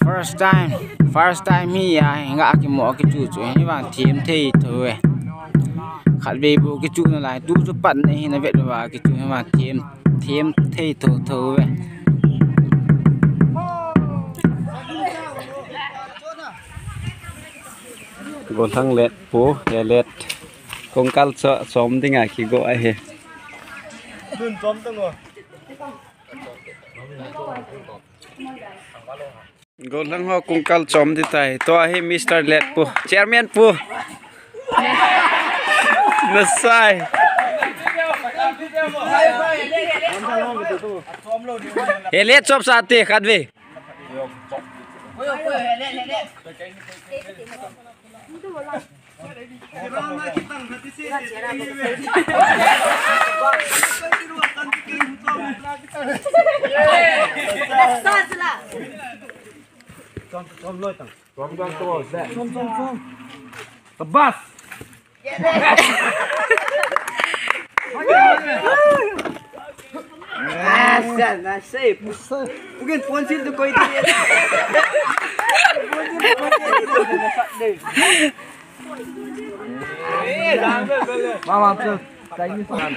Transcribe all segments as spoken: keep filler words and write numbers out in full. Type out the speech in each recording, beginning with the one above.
First time, first time hi a, nga kimu kichu chu, hi vang thiem thei tho e. Khatvei bou kichu nalai, tu chu pat na hi na vet va kichu hi vang thiem, thiem thei tho tho e. Golhang let pu, he let. Kongkal cho, chom dinga kigo ahi. Dun chom tang o. Golhang ho kongkal chom di tai. Tua hi Mister Let pu. Chairman pu. Nasai. He let chop sa te khatvei. Sabas. Asa, nasai. Pukin ponsil tu koi dia. Mama, tu Chinese man.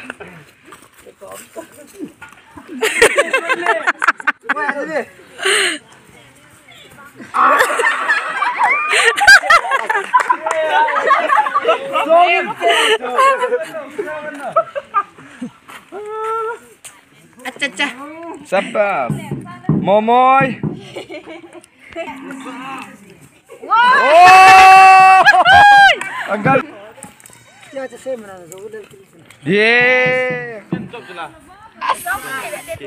Acha, acha. Sabas. Momoi. Oh! Agal. Ye.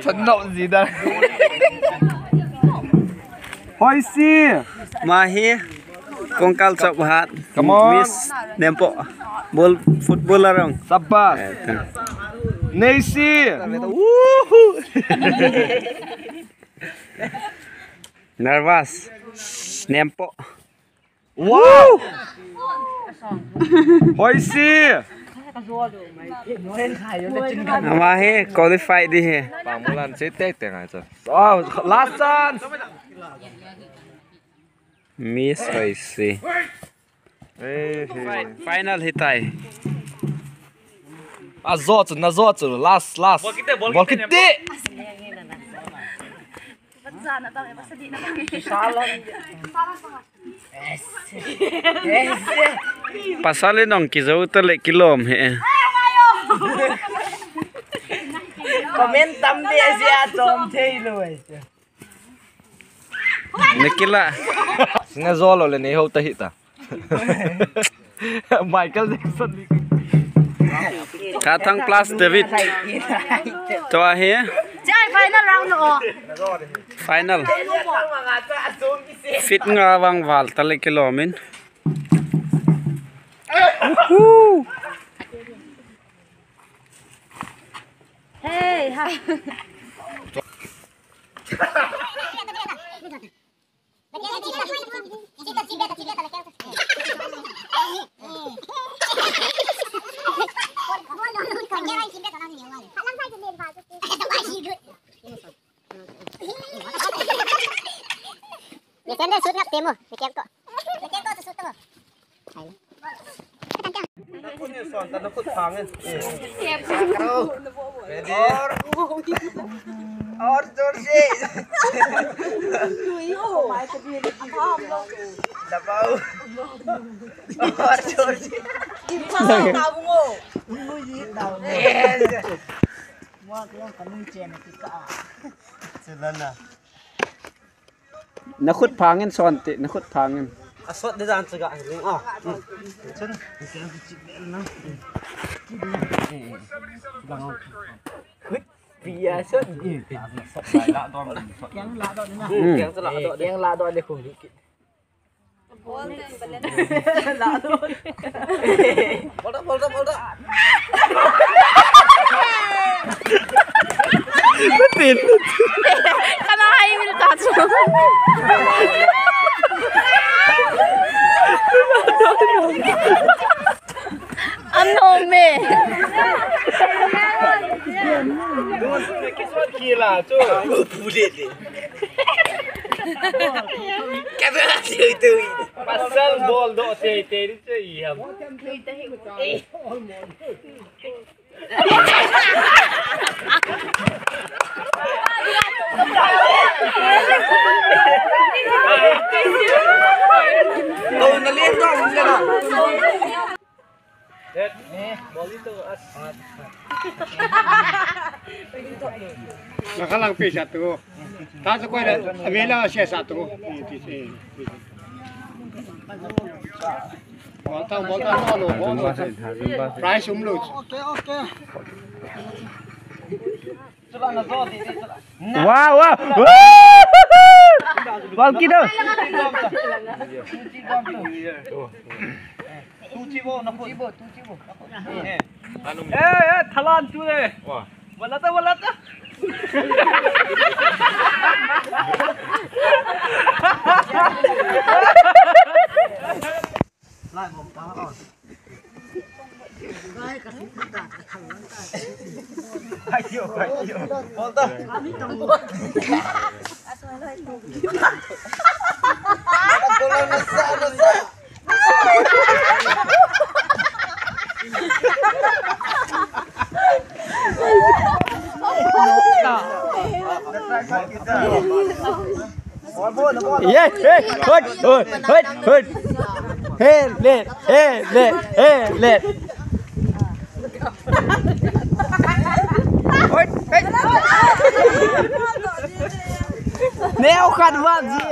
Chanau ji da. Hoisi. Mahi. Kongkal chop hat. Come on. Miss Nempo. Ball, footballer rong. Sabas. Eh, ta. Neisi. Woohoo. Nervous. Nempo. Wow! Hoisi! Ama hi qualified di hi. Pamulan si tek tek ngai cha. Oh, last chance. Miss Hoisi. Eh, eh. Final hitai. Ajo chu, najo chu, last, last. Ball kiti, ball kiti. Pasal in ong kijo ta le kilom he. Comment tam de asia chom thei lou e. Nikila. Sina jolo le nei ho ta hita. Michael Jackson ni. Kathang plus David. Tua hi. Chai final round no. Final. Feet nga vang val ta le kilomin. Woohoo! Hey, ha. Ni chen de sut ngap temo, ni chen ko. Ni chen ko sut temo. Ready? Aur जोर से। दबाओ। और जोर से। Yes. चला ना। Na khut phangin son te, na khut phangin. A sot de dan chaga ring a. Chun. Khut pia sot. Kiang la don na. Kiang la don. Kiang la don le khum. Bol da, bol da, bol da. Kisuan kila chu. Pu le le. Ka ba tui tui. Pasal bol doh tei tei ni chu i ham. Oh, na le doh, na le doh. Na khalang pe sa tu. Ta sa koi la, a me la se sa tu. Ti, ti, ti. Bol ta, bol ta, no, no, bol ta. Prize um lo. Okay, okay. Wow, wow. Wow, kiddo. Eh, eh, thalan tu le. Wala ta, wala ta. Ye, hey, hut, hut, hut, hut. Hey, le, hey, le, hey, le. Hut, hey. Neo khat vat ji.